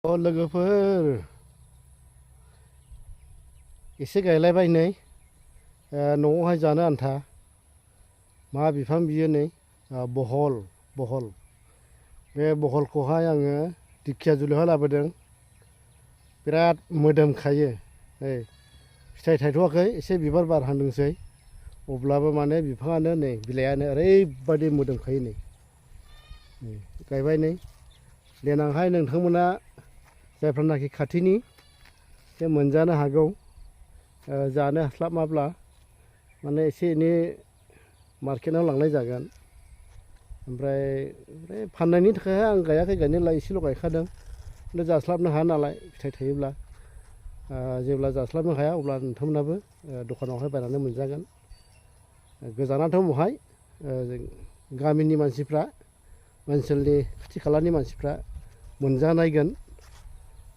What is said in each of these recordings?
लोगोफोर एसे गायलायबाय नै न'आवहाय जानो आन्था मा बिफां बियो नै बहल बे बहलखौहाय आङो दिखियाजुलियावहाय लाबोदों। बिराद मोदोमखायो नै फिथाइ थायथ'वाखै एसे बिबार बारहांदोंसै अब्लाबो माने बिफाङानो नै बिलाइआनो ओरैबादि मोदोमखायो नै गायबाय नै देनांहाय नोंथांमोना जायफ्रानाखि खाथिनि बे मोनजानो हागौ जानो हास्लाबाब्ला माने एसे एनै मार्केटाव लांनाय जागोन। ओमफ्राय फाननायनि थाखाय आं गायाखै गायनायालाय एसेल' गायखादों खिन्थु जास्लाबनो हाया नालाय फिथाइ थायोब्ला जेब्ला जास्लाबनो हाया अब्ला नोंथांमोनाबो दखानावहाय बायनानै मोनजागोन। गोजानाथ' बहाय गामिनि मानसिफ्रा ओनसोलनि खाथि खालानि मानसिफ्रा मोनजानायगोन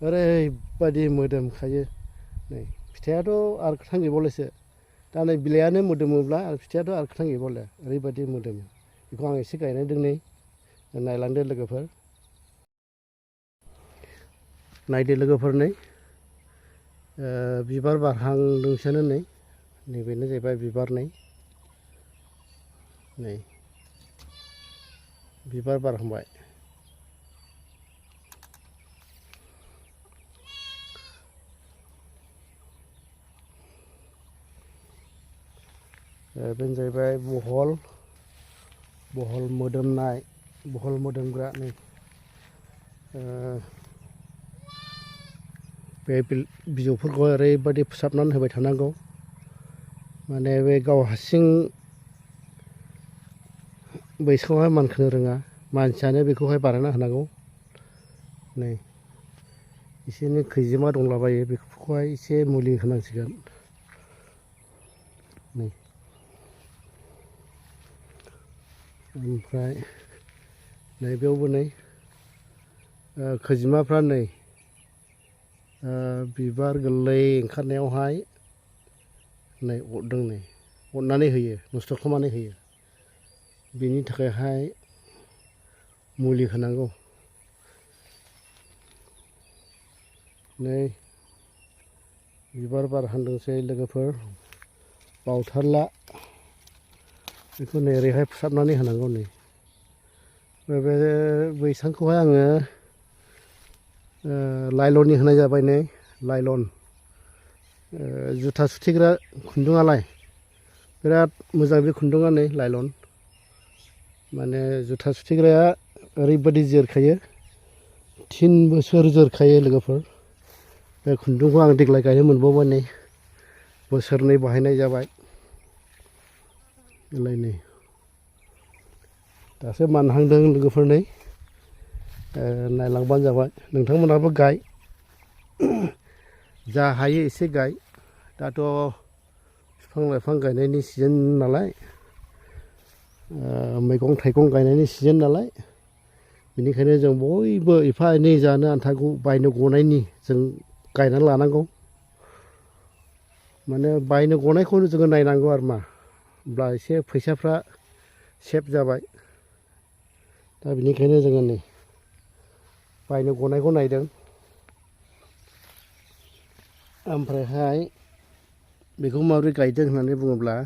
ओरैबादि मोदोमखायो नै फिथाइयाथ' आरो खोथां गैबावलायसो दा नै बिलाइआनो मोदोमोब्ला आरो फिथाइयाथ' आरो खोथां गैबावलाय ओरैबादि मोदोमो। बेखौ आं एसे गायनायदों नै नायलांदो लोगोफोर नायदो लोगोफोर नै बिबार बारहांदोंसोनो नै नैबेनो जाहैबाय बिबार नै बिबार बारहांबाय। बेनो जाहैबाय बहल मोदोमनाय बहल मोदोमग्रा नै बे बिजौफोरखौ ओरैबादि फोसाबनानै होबाय थानांगौ माने बे गाव हारसिं बैसाङावहाय मानखोनो रोङा मानसियानो बेखौहाय बानायना होनांगौ। नै एसे एनै खैजिमा दंलाबायो बेफोरखौहाय एसे मुलि होनांसिगोन। नै ओमफ्राय नैबेयावबो नै खैजिमाफ्रा नै बिबार गोरलै ओंखारनायावहाय नै अरदों नै अरनानै होयो नस्थ' खालामनानै होयो बेनि थाखायहाय मुलि होनांगौ। नै बिबार बारहांदोंसै लोगोफोर बावथारला बेखौ नै ओरैहाय फोसाबनानै होनांगौ। नै बे बैसांखौहाय आङो लाइलननि होनाय जाबाय नै लाइलन जुथा सुथेग्रा खुन्दुङालाय बिराद मोजां बे खुन्दुङा नै लाइलन माने जुथा सुथेग्राया ओरैबादि जोरखायो 3 बोसोर जोरखायो लोगोफोर। बे खुन्दुंखौ आं देग्लाय गायनो मोनबावबाय नै बोसोरनै बाहायनाय जाबाय नै दासो मानहांदों लोगोफोर नै नायलांबानो जाबाय नोंथांमोनहाबो गाय जा हायो एसे गाय दाथ' बिफां लाइफां गायनायनि सिजोन नालाय मैगं थाइगं गायनायनि सिजोन नालाय बेनिखायनो जों बयबो एफा एनै जानो आन्थाखौ बायनो गनायनि जों गायनानै लानांगौ। माने बायनो गनायखौनो जोङो नायनांगौ आरो मा होमब्ला एसे फैसाफ्रा सेभ जाबाय। दा बेनिखायनो जोङो नै बायनो गनायखौ नायदों। ओमफ्रायहाय बेखौ माबोरै गायदों होननानै बुङोब्ला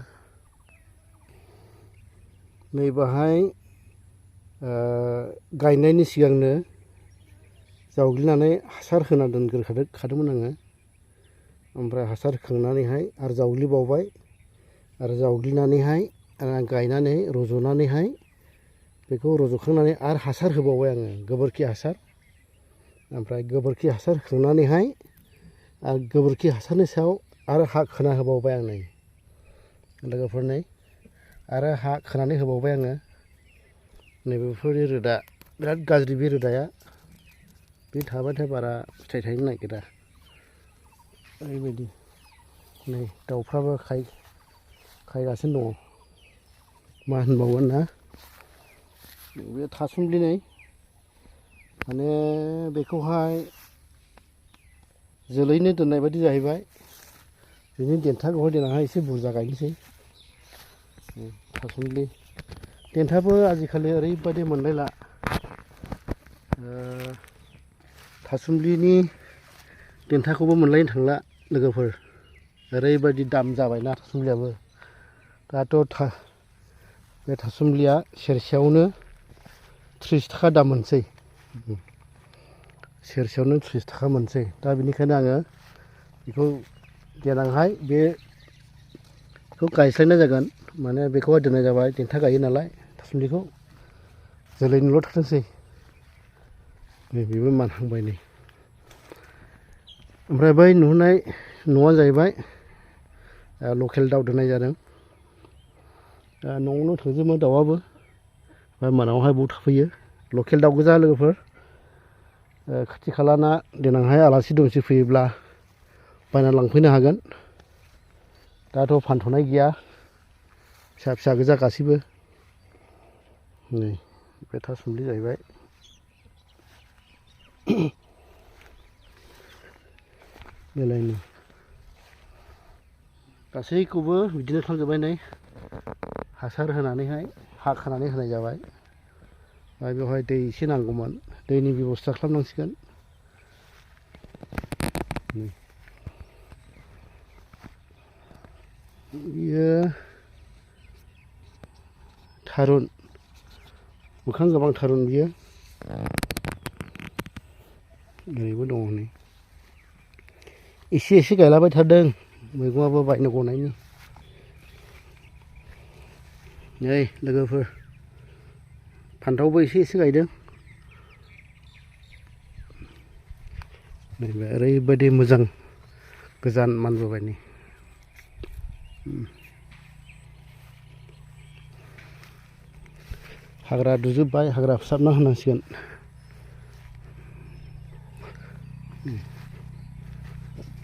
नैबाहाय गायनायनि सिगांनो जावग्लिनानै हासार होना दोनग्रोखादोंमोन आङो। ओमफ्राय हासार होखांनानैहाय आरो जावग्लिबावबाय आरो जावग्लिनानैहाय गायनानै रज'नानैहाय बेखौ रज'खांनानै आरो हासार होबावबाय आङो गोबोरखि हासार। ओमफ्राय गोबोरखि हासार होखांनानैहाय आरो गोबोरखि हासारनि सायाव आरो हा खोना होबावबाय आं नै लोगोफोर नै आरो हा खोनानै होबावबाय आङो। नैबेफोरनि रोदा बिराद गाज्रि बे रोदाया बे थाबाथाय बारा फिथाइ थायनो नागिरा ओरैबायदि नै दाउफ्राबो खायगासिनो दङ मा होनबावगोन ना बे थासुमलि नै माने बेखौहाय जोलैनो दोननाय बायदि जाहैबाय। बिनि देन्थाखौहाय देनांहाय एसे बुरजा गायनोसै थासुमलि देन्थाबो आजिखालि ओरैबादि मोनलायला थासुमलिनि देन्थाखौबो मोनलायनो थांला लोगोफोर ओरैबायदि दाम जाबायना थासुमलियाबो दाथ' बे थासुमलिया सेरसेयावनो 30 थाखा दाम मोनसै सेरसेयावनो 30 थाखा मोनसै दा बेनिखायनो आङो बेखौ देनांहाय बेखौ गायस्लायनाय जागोन माने बेखौहाय दोननाय जाबाय देन्था गायो नालाय थासुमलिखौ जोलैनिल' थाथोंसै नै बेबो मानहांबाय नै ओमफ्राय बै नुहुरनाय न'आ जाहैबाय लकेल दाउ दोननाय जादों न'आवनो थांजोबो दाउआबो ओमफ्राय मोनायावहाय बाव थाफैयो लकेल दाउ गोजा लोगोफोर खाथि खालाना देनांहाय आलासि दुमसि फैयोब्ला बायना लांफैनो हागोन दाथ' फानथ'नाय गैया फिसा फिसा गोजा गासैबो नै बे थासुमलि जाहैबाय बेलायनो गासैखौबो बिदिनो खालामजोब्बाय नै हासार होनानैहाय हा खानानै होनाय जाबाय ओमफ्राय बेवहाय दै एसे नांगौमोन दैनि बेब'स्था खालामनांसिगोन बियो थारुन मोखां गोबां थारुन बियो ओरैबो दङ नै एसे एसे गायलाबाय थादों मैगङाबो बायनो गनायनि नै लोगोफोर फान्थावबो एसे एसे गायदों नैबे ओरैबायदि मोजां गोजान मानबोबाय नै हाग्रा दुजोब्बाय हाग्रा फोसाबना होनांसिगोन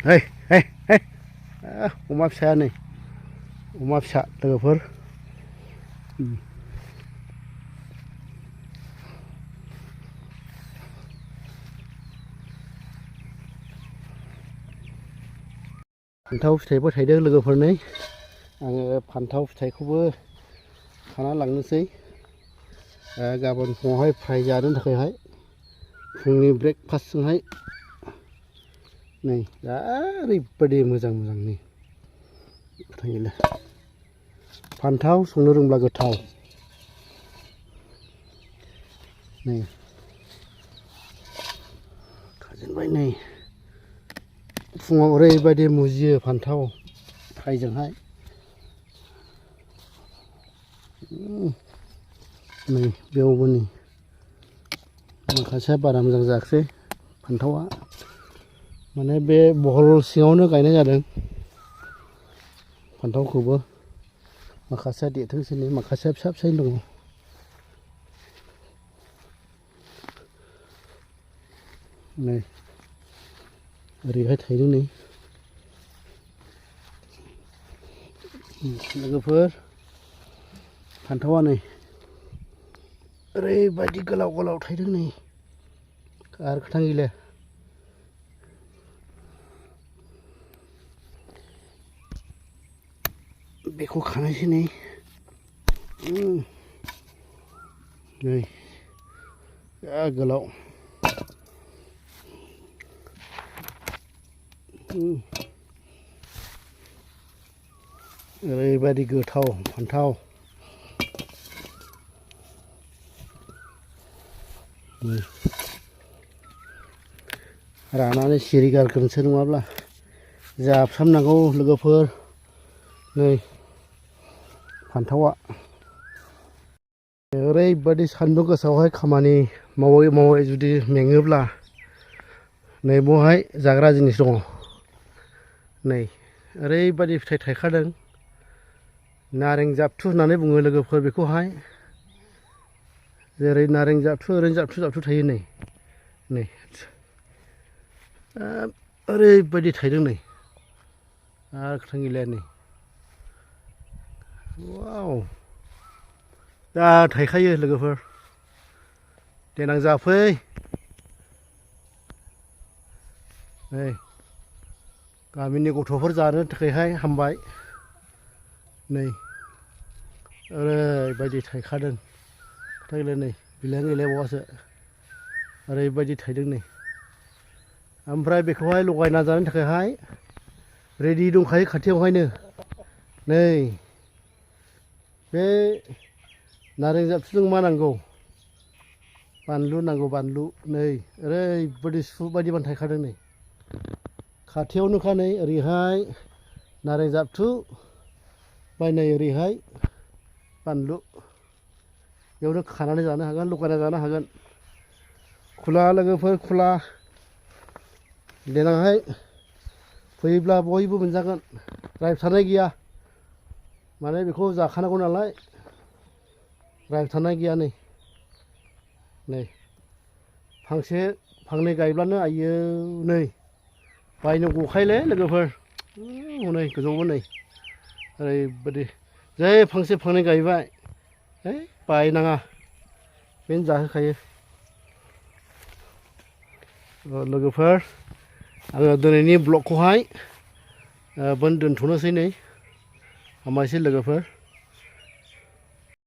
है है है अमा फिसाया नै अमा फिसा लोगोफोर फान्थाव फिथाइबो थायदों लोगोफोर नै आङो फान्थाव फिथाइखौबो खाना लांनोसै गाबोन फुङावहाय फ्राय जानो थाखायहाय फुंनि ब्रेकफास्टजोंहाय नै दा ओरैबायदि मोजां मोजां नै थांगोन फान्थाव संनो रोंब्ला गोथाव नै खाजेनबाय नै फुङाव ओरैबायदि मुजियो फान्थाव फ्रायजोंहाय नै बेयावबो नै माखासेया बारा मोजां जायाखिसै फान्थावा माने बे बहल सिङावनो गायनाय जादों फान्थावखौबो माखासेया देरथोंसै नै माखासेया फिसा फिसायैनो दङ नै ओरैहाय थायदों नै लोगोफोर फान्थावा नै ओरैबायदि गोलाव गोलाव थायदों नै आरो खोथा गैला बेखौ खानायसै नै नै जा गोलाव ओरैबायदि गोथाव फान्थाव रानानै सिरि गारगोनसो नङाब्ला जाफ्रामनांगौ लोगोफोर नै फान्थावा ओरैबायदि सान्दुं गोसायावहाय खामानि मावै मावै जुदि मेङोब्ला नै बेवहाय जाग्रा जिनिस दङ नै ओरैबायदि फिथाइ थायखादों नारें जाबथु होननानै बुङो लोगोफोर बेखौहाय जेरै नारें जाबथु ओरैनो जाबथु जाबथु थायो नै नै ओरैबायदि थायदों नै आरो खोथा गैलाया नै वाव दा थायखायो लोगोफोर देनां जाफै नै गामिनि गथ'फोर जानो थाखायहाय हामबाय नै ओरैबायदि थायखादों खोथा गैला नै बिलाइआनो गैलायबावासो ओरैबायदि थायदों नै ओमफ्राय बेखौहाय लगायना जानो थाखायहाय रेडि दंखायो खाथियावहायनो नै बे नारें जाबथुजों मा नांगौ बानलु नांगौ बानलु नै ओरैबायदि सु बायदि बानथायखादों नै खाथियावनोखा नै ओरैहाय नारें जाबथु बायनाय ओरैहाय बानलु बेयावनो खानानै जानो हागोन लगायना जानो हागोन खुला लोगोफोर खुला देनांहाय फैयोब्ला बयबो मोनजागोन रायथानाय गैया माने बेखौ जाखानांगौ नालाय रायथानाय गैया नै फांसे फांनै गायब्लानो आयो नै बायनो गखायोलै लोगोफोर हनै गोजौआवबो नै ओरैबायदि जै फांसे फांनै गायबाय है बायनाङा बेनो जाहोखायो लोगोफोर आङो दिनैनि ब्लगखौहाय दोनथ'नोसै नै हामबायसै लोगोफोर